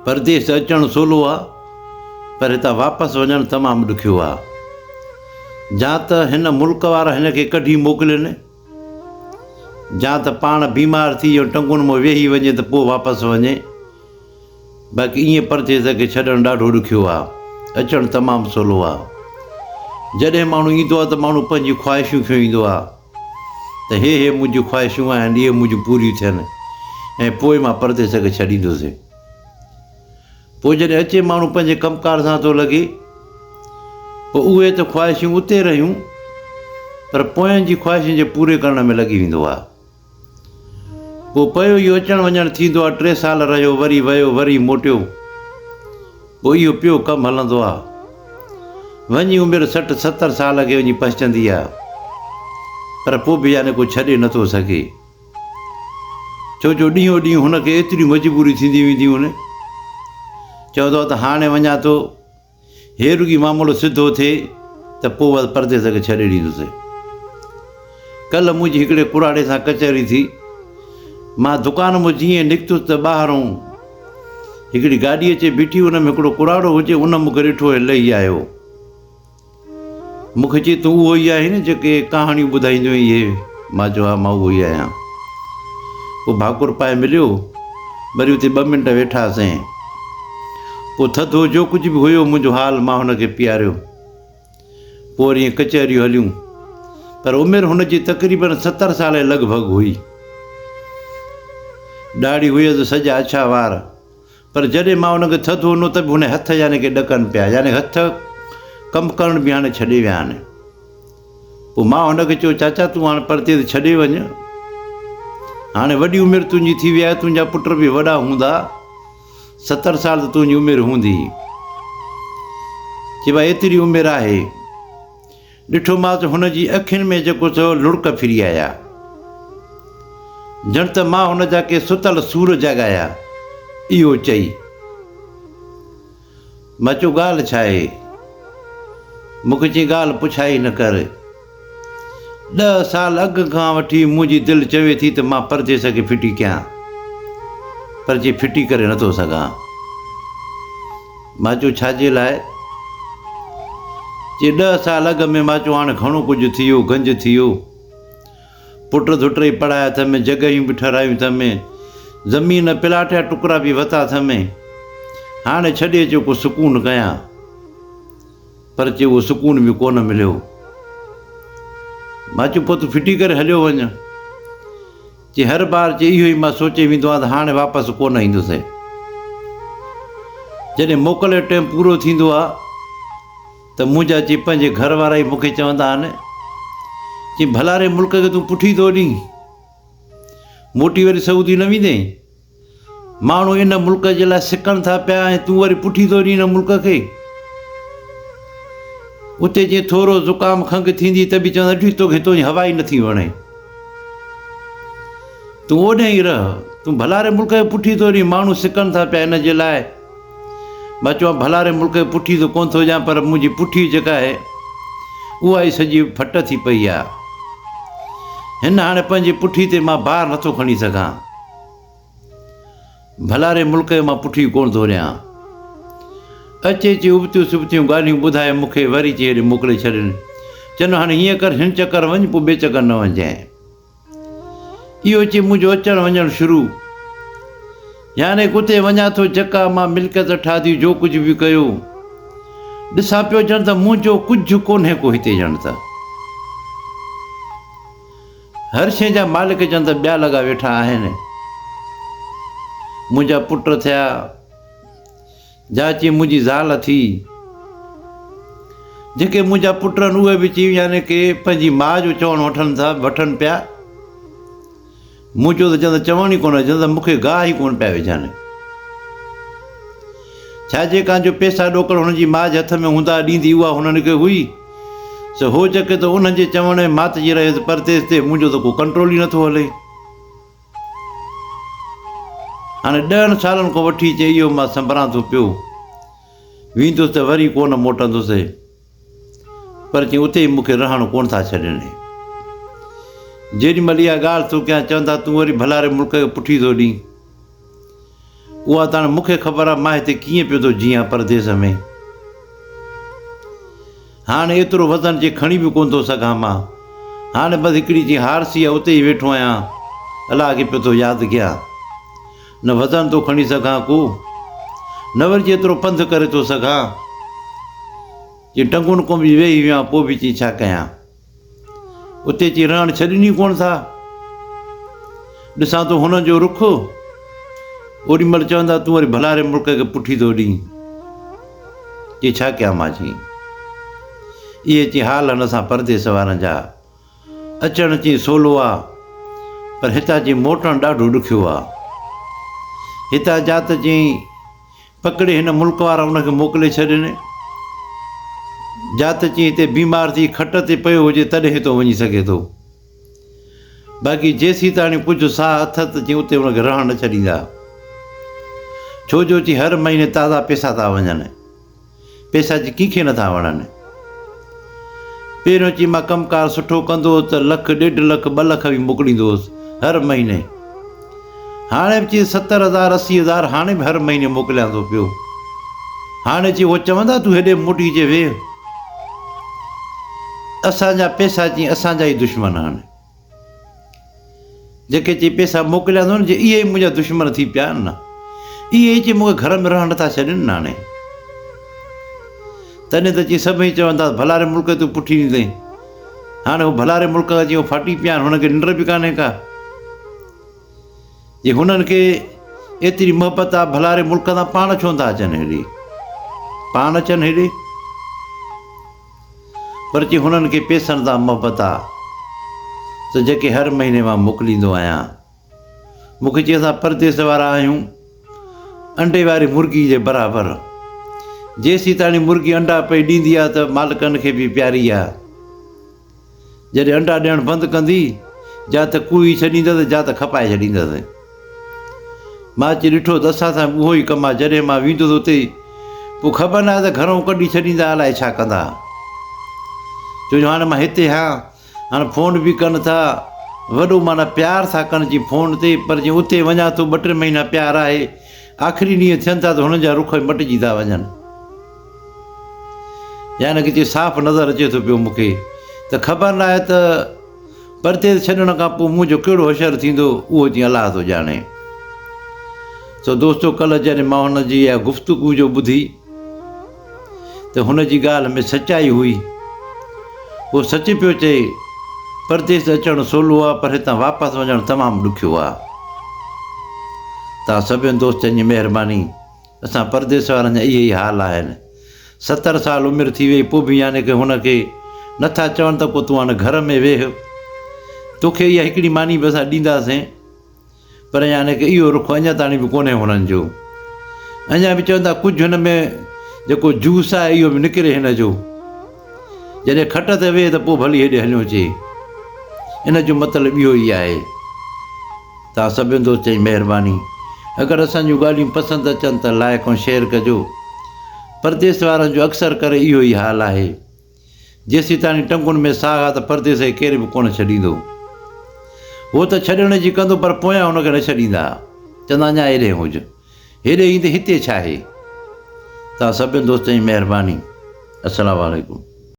پرديس اچڻ سولو آ پر هتان واپس وڃڻ تمام ڏکيو آ. جا ته هن ملڪ وارا هن کي ڪڍي موڪلين جا ته پاڻ بيمار ٿي يا ٽنگن مان ويهي وڃي ته پوء واپس وڃي. باقي ائين پرديس کي ڇڏڻ ڏاڍو ڏکيو آ. اچڻ تمام سولو آ. جڏهن ماڻهو ايندو آ ته ماڻهو پنهنجون خواهشون کيون ايندو آ ته هي هي منهنجون خواهشون آهن اهي منهنجون پوريون ٿين ۽ پوء مان پرديس کي ڇڏيندس. پوء جڏهن اچي ماڻهو پنهنجي ڪم ڪار سان ٿو لڳي پوء اهي ته خواهشون اتي رهيون پر پوين جي خواهشن جي پوري ڪرڻ ۾ لڳي ويندو آ. پوء پيو اهو اچڻ وڃڻ ٿيندو آ، ٽي سال رهيو، وري ويو، وري موٽيو. پوء اهو پيو ڪم هلندو آ. وڃي عمر 60 70 سال کي وڃي پهچندي آ. پر پوء به يعني ڪو ڇڏي نٿو سگهي. ڇو جو ڏينهون ڏينهن هن کي ايتريون مجبوريون ٿينديون وينديون آهن. چوندو آ ته هاڻي وڃان ٿو. هي رڳي معاملو سڌو ٿئي ته پوء وري پرديس کي ڇڏي ڏيندس. ڪلهه منهنجي هڪڙي ڪراڙي سان ڪچهري ٿي. مان دڪان مان جيئن نڪتس ته ٻاهرئون هڪڙي گاڏي اچي بيٺي، ان ۾ هڪڙو ڪراڙو هجي، ان مون کي ڏٺو ۽ لهي آيو. مون کي چئي تون اهو ئي آهين نه جيڪي ڪهاڻيون ٻڌائيندو آهين اهي؟ مان چيو ها مان اهو ئي آهيان. پوء ڀاڪر پائي مليو، وري اتي ٻه منٽ ويٺاسين. پوء ٿڌو جو ڪجهه به هيو منهنجو حال مان هن کي پياريو. پوء وري ائين ڪچهريون هليون. پر عمر هن جي تقريبن 70 سال جي لڳ ڀڳ هئي. ڏاڙهي هيس سڄا اڇا وار. پر جڏهن مان ان کي ٿڌو ڏنو ته به هن هٿ يعني ڪي ڏڪن پيا، يعني هٿ ڪم ڪرڻ به هاڻي ڇڏي ويا آهن. پوء مان هن کي چيو، چاچا تون هاڻي پرتي تي ڇڏي وڃ، هاڻي وڏي عمر تنهنجي ٿي وئي آهي، تنهنجا پٽ به وڏا هوندا، 70 سال ته تنهنجي عمر هوندي. چي ڀاء ايتري عمر آهي. ڏٺومانس ته هن جي اکين ۾ جيڪو سو لڙڪ ڦري آيا. ڄڻ ته مان هن جا ڪي ستل سور جاڳايا. اهو چئي. مان چيو ڳالهه ڇا آهي؟ مون کي چيائين ڳالهه پڇائي نه ڪر. ڏهه سال اڳ کان وٺي منهنجي دل چوي ٿي ته مان پرديس کي ڦٽي ڪيان، پر جي ڦٽي ڪري نٿو سگهان. مان چيو ڇا جي لاء؟ چي ڏهه سال اڳ ۾ مان چيو هاڻي گهڻو ڪجهه ٿي ويو، گنج ٿي ويو. پٽ ڌٽ ئي پڙهايا اٿم، جڳهيون به ٺهرايون اٿم، زمين پلاٽ جا ٽڪرا به وتا اٿم. هاڻي ڇڏي اچيو ڪو سڪون ڪيان. پر چي اهو سڪون به ڪونه مليو. مان چيو پوء تون ڦٽي ڪري هليو وڃ. چي هر بار چي اهو ئي مان سوچي ويندو آهيان ته هاڻي واپس ڪونه ايندس. جڏهن موڪل جو ٽيم پورو ٿيندو آهي ته منهنجا چي پنهنجي گهر وارا ئي مون کي چوندا آهن چي ڀلاري ملڪ کي تون پٺي ٿو ڏين موٽي وري سعودي نه ويندين؟ ماڻهو ان ملڪ جي لاء سڪن ٿا پيا ۽ تون وري پٺي ٿو ڏين ان ملڪ کي. اتي جيئن ٿورو زڪام کنگهه ٿيندي ته به چوندا ڏٺي توکي هتو جي هوا ئي نٿي وڻي. تون اوڏهين ئي رهه. تون ڀلاري ملڪ کي پٺي ٿو ڏين، ماڻهو سڪن ٿا پيا ان جي لاء. مان چوان ڀلاري ملڪ کي پٺي ته ڪونه ٿو ڏيان پر منهنجي پٺي جيڪا آهي اها ئي سڄي ڦٽ ٿي پئي آهي. هن هاڻي پنهنجي پٺي تي مان بار نٿو کڻي سگهان. ڀلاري ملڪ کي مان پٺي ڪونه ٿو ڏيان. اچي اچي ابتيون سبتيون ڳالهيون ٻڌائي مون کي وري چي هيڏي موڪلي ڇڏين. چن هاڻي هيئن ڪر هن چڪر وڃ پوء ٻئي چڪر نه وڃجانء. اهو چئي منهنجو اچڻ وڃڻ شروع. يعني اتي وڃان ٿو جيڪا مان ملڪيت ٺاهي جو ڪجهه به ڪيو. ڏسان پيو ڄڻ ته منهنجو ڪجهه ڪونهي ڪو هتي ڄڻ ته. هر شيء جا مالڪ ڄڻ ته ٻيا لڳا ويٺا آهن. منهنجا پٽ ٿيا، جا چي منهنجي زال ٿي. جيڪي منهنجا پٽ آهن اهي به چي يعني ڪي پنهنجي ماء جو چوڻ وٺن ٿا، وٺن پيا. منهنجو ته ڄڻ ته چوڻ ئي ڪونه، ڄڻ ته مون کي گاهه ئي ڪونه پيا وجهن. ڇا جي ڪان جو پيسا ڏوڪڙ هن جي ماء جي هٿ ۾ هوندا، ڏيندي اها هنن کي هئي. سو هو جيڪي ته انهن جي چوڻ ۽ ماتجي رهيس پرديس تي منهنجو ته ڪو ڪنٽرول ئي نٿو هلي. هاڻي ڏهن سالن کان وٺي چي اهو مان سنڀران ٿو پيو. ويندس ته وري ڪونه موٽندس. پر چي اتي ئي مون کي رهڻ ڪونه ٿا ڇڏين. جيڏي مهل اها ڳالهه ٿو ڪيان چون ٿا تون وري ڀلاري ملڪ کي پٺي ٿو ڏين. اها ته هاڻي مون کي خبر آهي مان هتي ڪيئن پيو ٿو جيئان پرديس ۾. هاڻي ايترو وزن چي کڻي به ڪونه ٿو سگهان مان. هاڻي بس هڪڙي چي هارسي آهي اتي ئي ويٺو آهيان. الله کي پيو ٿو ياد ڪيان. نه وزن ٿو کڻي سگهان ڪو، نه وري چي ايترو پنڌ ڪري ٿو سگهان. چي ٽنگن ڪنبي ويهي ويو آهيان پوء به چي ڇا ڪيان. اتي اچي رهڻ ڇڏين ئي ڪونه ٿا. ڏسان ٿو هنن جو رخ. اوڏي مهل چوندا تون وري ڀلاري ملڪ کي پٺي ٿو ڏين. چي ڇا ڪيان مان چي. اهي چي حال هن اسان پرديس وارن جا. اچڻ چي سولو آ پر هتان چي موٽڻ ڏاڍو ڏکيو آ. هتان جا ته چي. پڪڙي هن ملڪ وارا ان کي موڪلي ڇڏين. جا ته چي هتي بيمار ٿي کٽ تي پيو هجي تڏهن هتو وڃي سگهي ٿو. باقي جيسيتاڻي ڪجهه ساهه اٿس ته چي اتي ان کي رهڻ نه ڇڏيندا. ڇو جو چي هر مهيني تازا پيسا ٿا وڃن. پيسا چي ڪنهن کي نٿا وڻن. پهريون چي مان ڪم ڪار سٺو ڪندو هوس ته لک، ڏيڍ لک، ٻه لک به موڪليندو هوس هر مهيني. هاڻي به چي 70 هزار، 80 هزار هاڻي به هر مهيني موڪليان ٿو پيو. هاڻي چي هو چوندا تون هيڏي موٽي اچي ويهه. اسان جا پيسا چي اسان جا ئي دشمن آهن. جيڪي چي پيسا موڪليان ٿو نه جي اهي ئي منهنجا دشمن ٿي پيا آهن نه اهي ئي چي مون کي گهر ۾ رهڻ نٿا ڇڏين نه هاڻي تڏهن ته چي سڀئي چون ٿا ڀلاري ملڪ تون پٺي ڏيندين هاڻي هو ڀلاري ملڪ کان چي هو ڦاٽي پيا آهن هن کي ننڊ به ڪانهي ڪا جي هنن کي ايتري محبت آ ڀلاري ملڪ تان پاڻ ڇو نٿا اچن هيڏي پاڻ اچن هيڏي پر جي هنن کي پيسن سان محبت آ ته جيڪي هر مهيني مان موڪليندو آهيان. مون کي چي اسان پرديس وارا آهيون، انڊي واري مرغي جي برابر. جيسيتاڻي مرغي انڊا پئي ڏيندي آ ته مالڪن کي به پياري آ. جڏهن انڊا ڏيڻ بند ڪندي، جا ته ڪوهي ڇڏيندس جا ته کپائي ڇڏيندس. مان اچي ڏٺو ته اسان سان به اهو ئي ڪم آهي، جڏهن مان ويندس اتي پوء خبر ناهي ته گهرئون ڪڍي ڇڏيندا الائي ڇا ڪندا. ڇو جو هاڻي مان هتي هان، هاڻي فون به ڪن ٿا، وڏو معنيٰ پيار ٿا ڪن جي فون تي، پر جي اتي وڃان ٿو ٻه ٽي مهينا پيار آهي، آخري ڏينهن ٿين ٿا ته هنن جا رخ ئي مٽجي ٿا وڃن. يعني ڪي صاف نظر اچي ٿو پيو مون کي ته خبر ناهي ته پرديس ڇڏڻ کان پوء منهنجو ڪهڙو حشر ٿيندو اهو جيئن الله ٿو ڄاڻي. سو دوستو ڪلهه جڏهن مان هن جي اها گفتگو جو ٻڌي ته هن جي ڳالهه ۾ سچائي هئي. هو سچ پيو چئي پرديس اچڻ سولو آ پر هتان واپس وڃڻ تمام ڏکيو آ. توهان سڀني دوستن جي مهرباني. اسان پرديس وارن جا اهي ئي حال آهن. 70 سال عمر ٿي وئي پوء به يعني ڪه هن کي نه ٿا چون ته ڪو تون هاڻ گهر ۾ ويهه. توکي اها هڪڙي ماني به اسان ڏينداسين. پر يعني ڪه اهو رخ اڃا تاڻي به ڪونهي هنن جو. اڃا به چون ٿا ڪجهه هن ۾ جيڪو جوس آهي اهو به نڪري هن جو. جڏهن کٽ تي ويهه ته پوء ڀلي هيڏي هليو اچي. ان جو مطلب اهو ئي آهي. توهان سڀني دوستن جي مهرباني. اگر اسان جون ڳالهيون پسند اچن ته لائيڪ ۽ شيئر ڪجو. پرديس وارن جو اڪثر ڪري اهو ئي حال آهي. جيسيتاڻي ٽنگن ۾ ساهه آ ته پرديس کي ڪير به ڪونه ڇڏيندو. هو ته ڇڏڻ جي ڪندو پر پويان هن کي نه ڇڏيندا. چوندا اڃا هيڏي هج. هيڏي ايندي هتي ڇاهي؟ توهان سڀني دوستن جي مهرباني. السلام عليڪم.